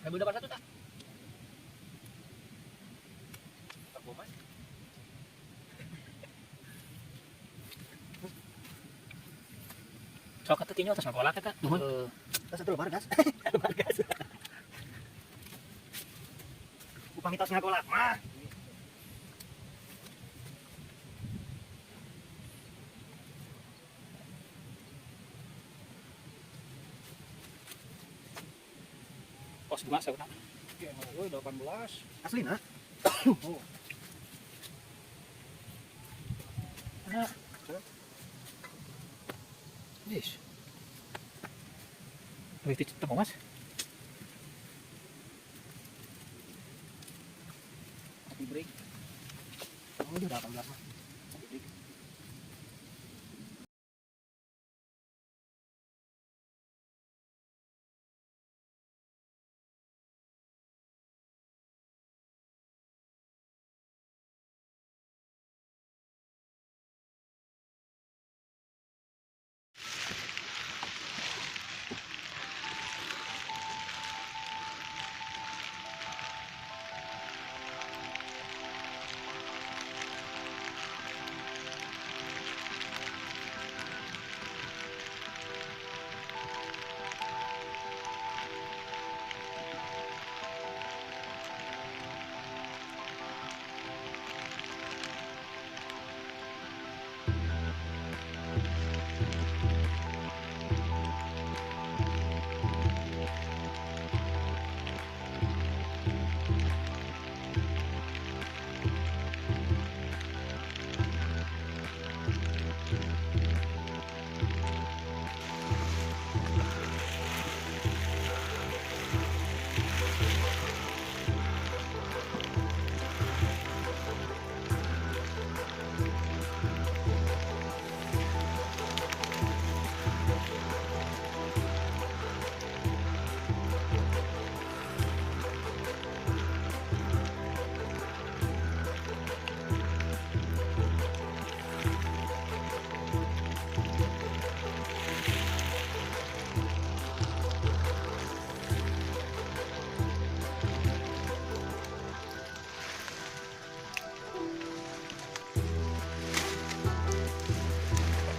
2081 tak? Pak Bomas. Sok atuh tinju atas ngagolak eta. Nuhun. Tos atuh lebar gas. Lebar gas. Upami tos ngagolak mah. Pos 2 sauna. Oke, emang gue 18. Asli nah. Oh. Nah. Yes. Wih, itu temu mas. Kopi break. Oh, dia 18 mah. Kopi break.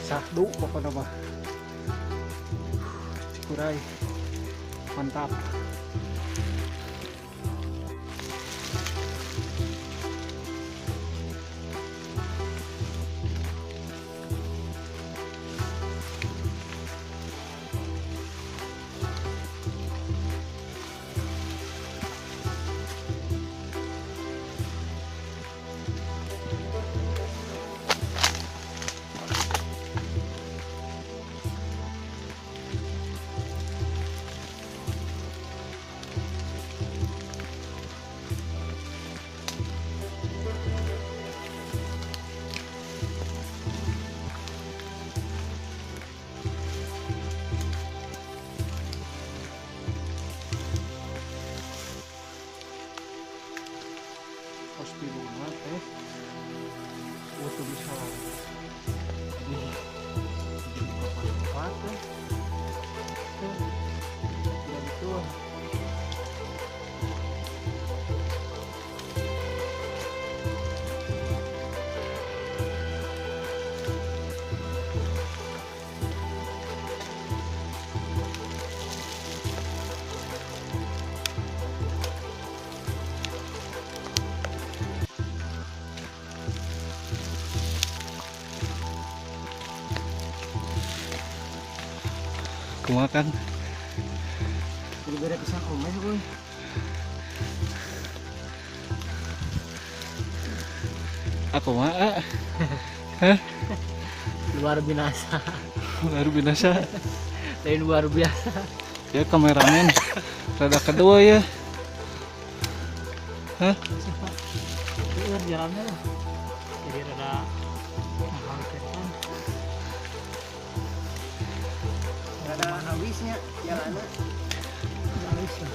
Sahdu pokoknya mah. Cikuray. Mantap. Pos tiluna teh utuh bisa di pos 4 teh tidak gitu. Kumaha kan? Jadi beda pisan omeh euy. Aku mah. Hah? Luar binasa. Luar binasa. Lain luar biasa. Ya kameramen rada kedua ya. Hah? Lieur jalannya lah. Jadi rada mengkhawatirkan. Rada awisnya jalannya. Awis lah.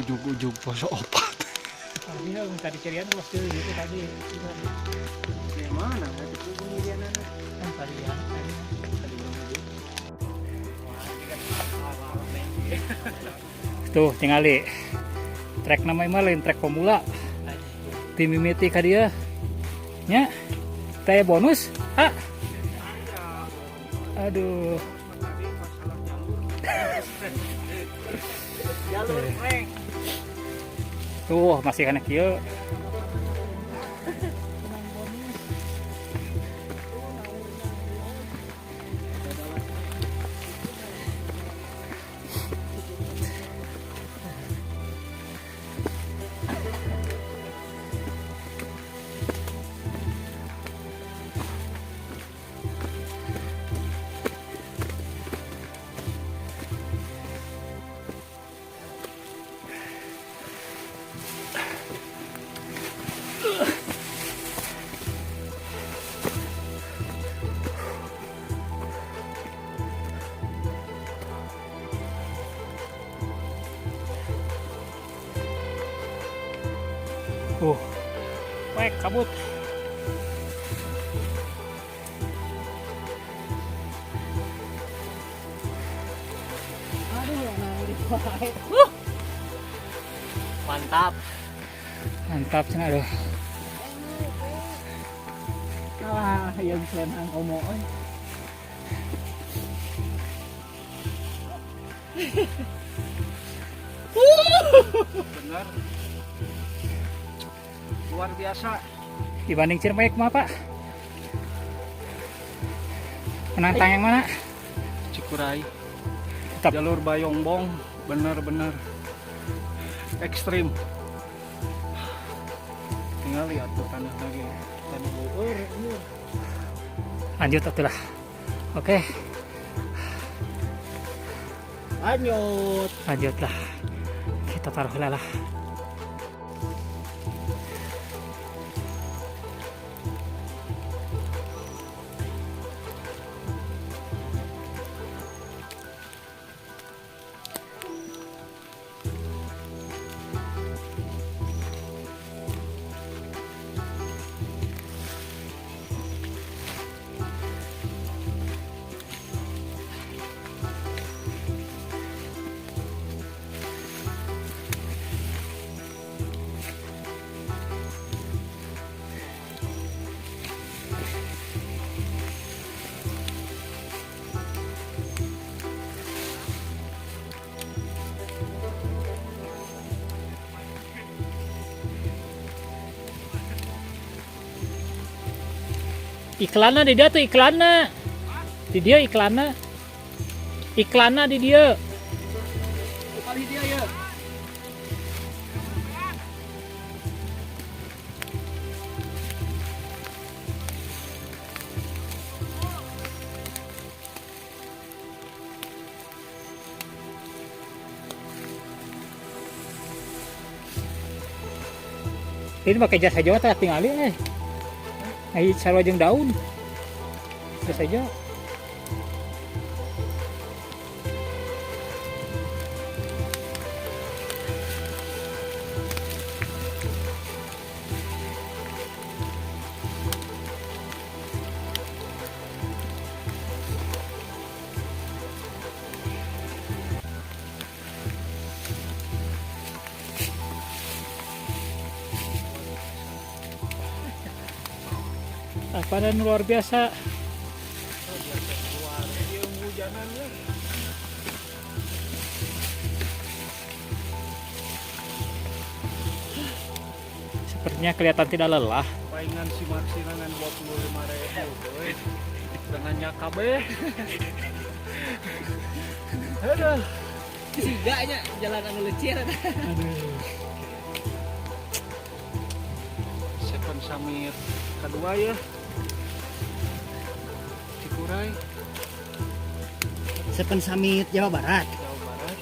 Ujung-ujung pos 4. Tadi minta dicerian terus gitu tadi. Di mana? Itu pemilihan anak. Kan tadi ya. Tadi belum aja. Tuh tingali. Trek nama mah lain trek pemula. Tim mimiti ka dieu. Nya. Teh bonus. Ah. Aduh. Jalur trek. Tuh masih kana kieu. Wek kabut. Aduh, Mantap. Mantap cenah aduh. Ah, yang selenang omo euy. Benar. Luar biasa. Dibanding Ciremai kumaha, Pak? Menantang yang mana? Cikuray. Tetap. Jalur Bayongbong benar-benar ekstrim. Tinggal lihat tuh tanah lagi. Tanah luhur. Lanjut atulah. Oke, Lanjut. lanjutlah. Kita taruh lah. Iklannya di dia tuh iklannya. Di dia iklannya. Iklannya di dia. Kali dia ya. Ini pakai jas hijau teh tingali eh. Ai sarua jeung daun. Jas hijau. Apa dan luar biasa. Sepertinya kelihatan tidak lelah. Paingan si marsirangan 25.000 euy. Dengan nyakabe. Aduh. Siganya jalan anu lecir. Aduh. Seven Summit kedua ya. Cikuray, Seven Summit Jawa Barat. Jawa Barat.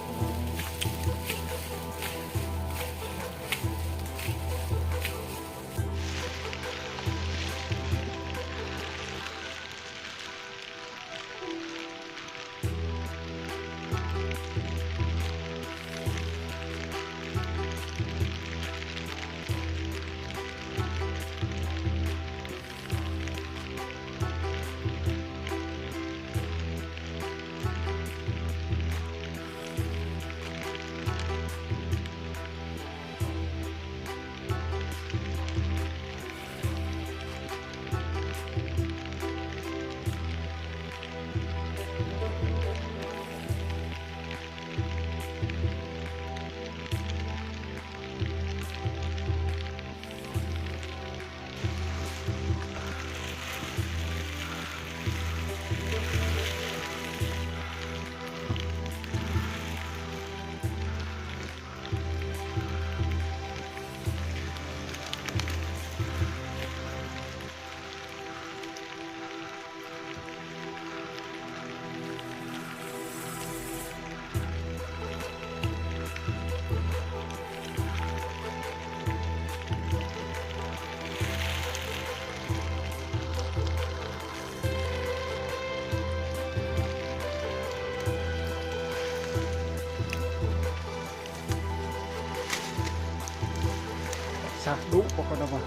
Sahdu pokoknya mah.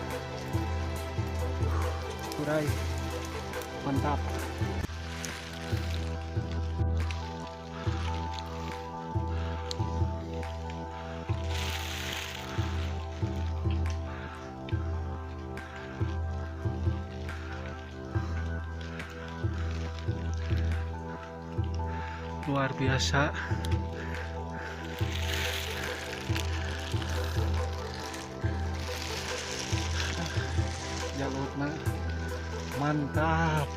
Kurai. Mantap. Luar biasa. Jalurna mantap.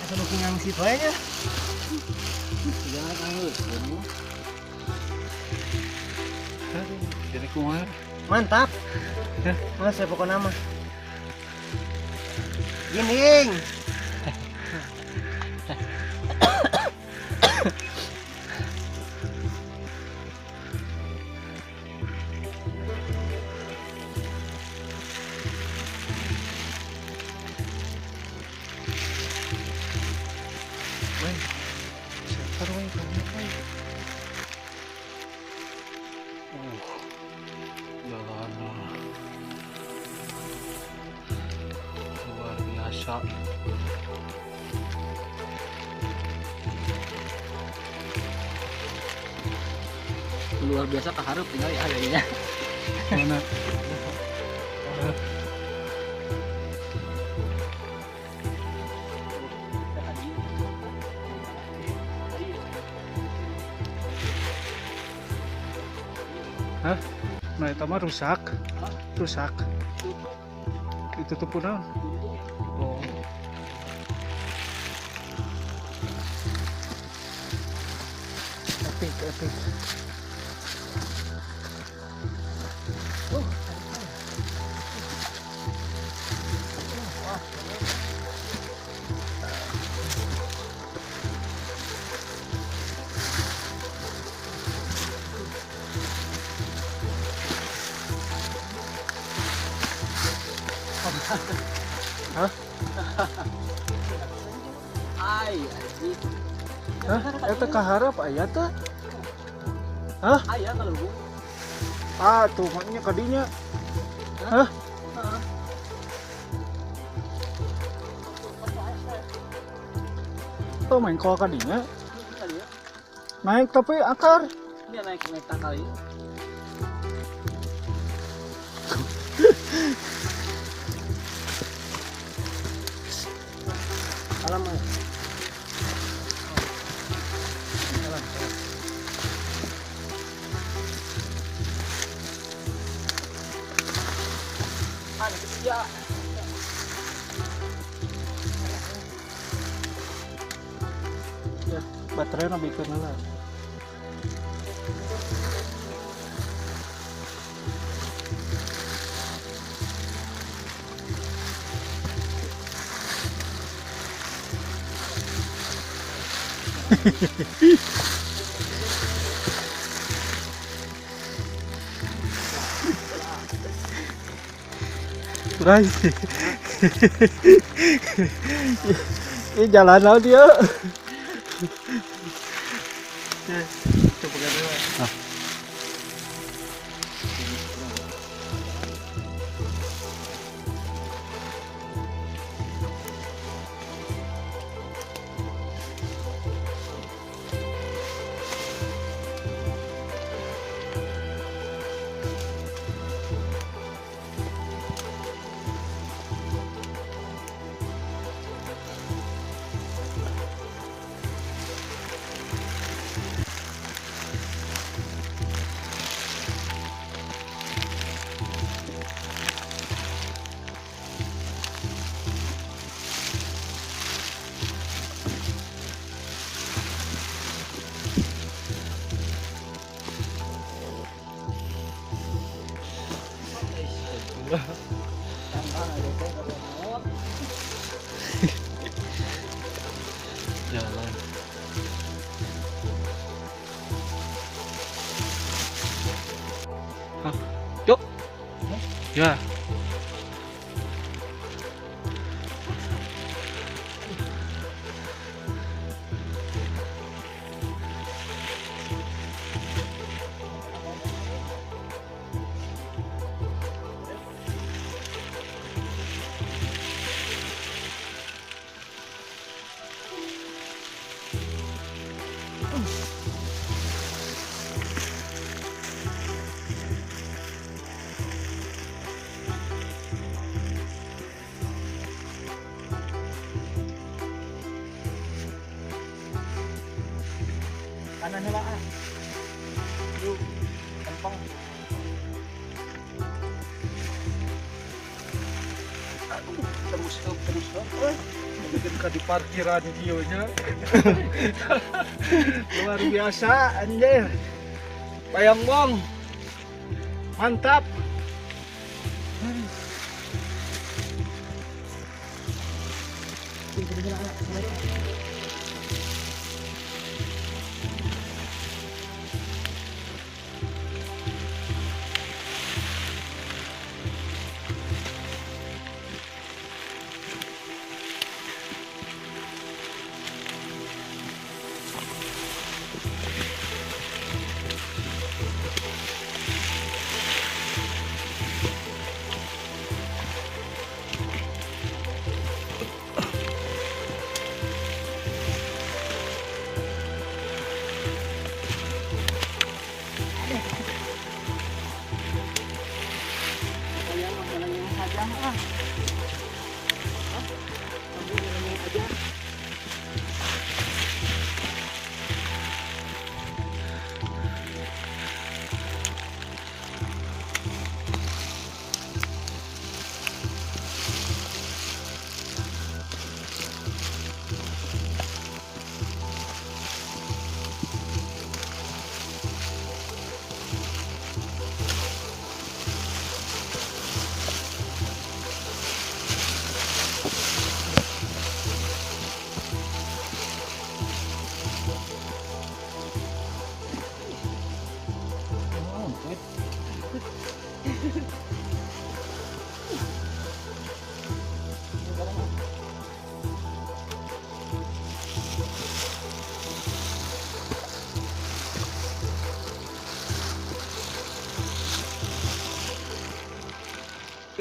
Asa nu ngangsit wae nya. Jangan anggeus. Aduh, jadi kumaha? Mantap. Mas saya pokoknya mah. Gining. Weh, center weh, banyak weh. Jalan luar biasa. Luar biasa kaharep tinggal ya jadinya. Mana? Hah? Nah, itu mah rusak. Rusak. Ditutup naon? Oh. Epic, epic. Hah? Ai, anjing. Hah? Eta kaharep aya teh? Hah? Aya kalau gua. Ah, tuh maknya kadinya. Hah? Tuh main kol kadinya. Naik tapi akar. Ini naik naik tangkal ini. Alam. Alam. Ya. Ya, baterai lebih kena lah. Bray. Ini jalan lah dia. Coba dulu. Ah. Ya. Kanan nila ah. Yuk, tempong. Aduh, terus up, terus up. Bikin ka di parkiran kieu nya. Luar biasa anjir. Bayongbong. Mantap. Kalian mau jalan yang saja ah. Hah? Kamu jalan yang aja.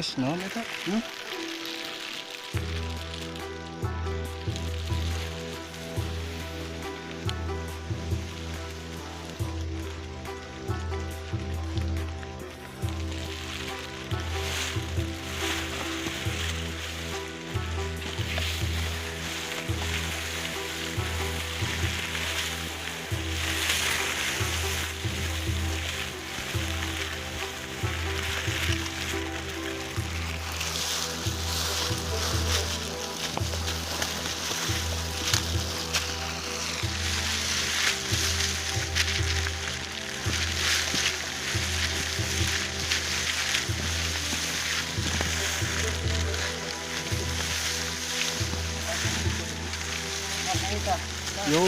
Is naon eta? Huh? Yo.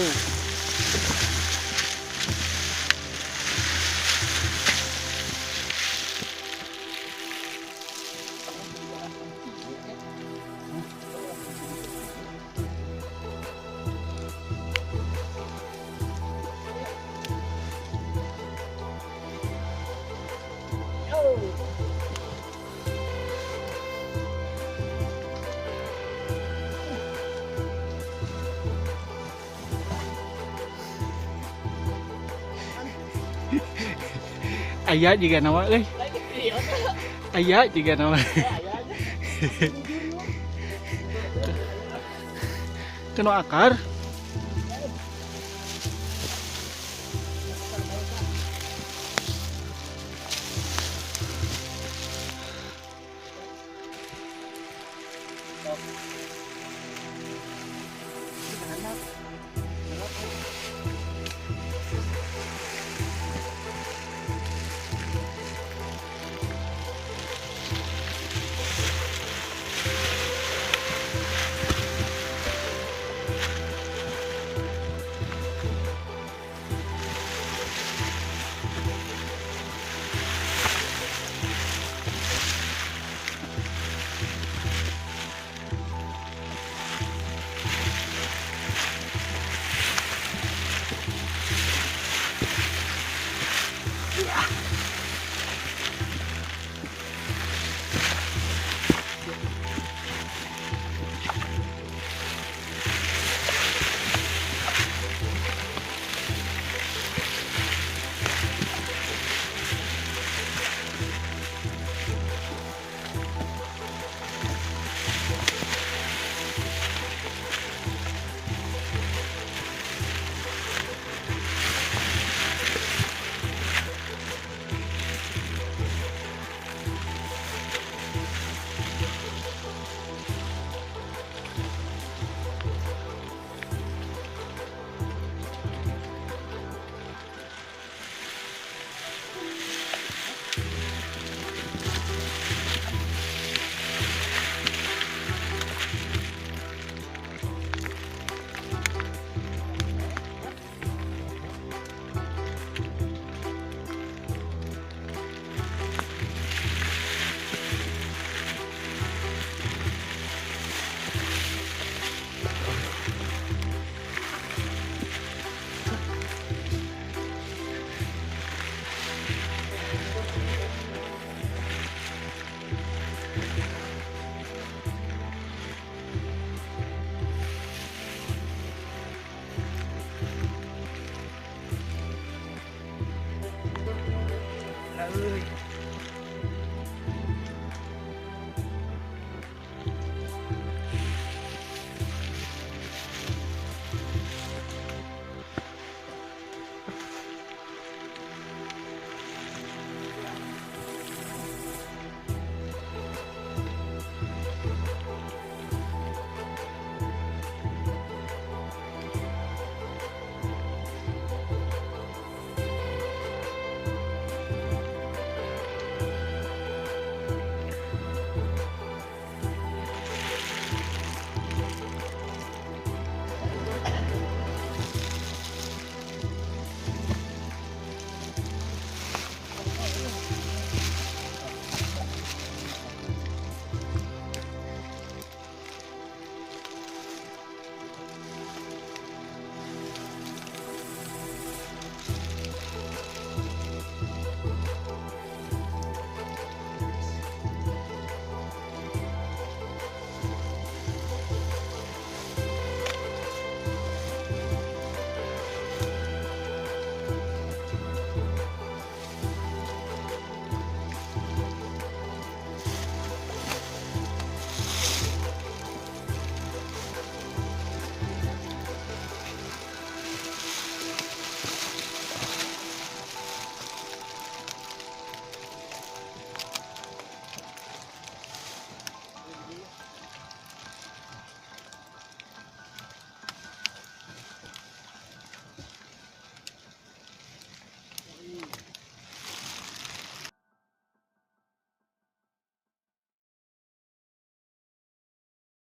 Aya juga nama euy. Aya juga nama. Kena akar.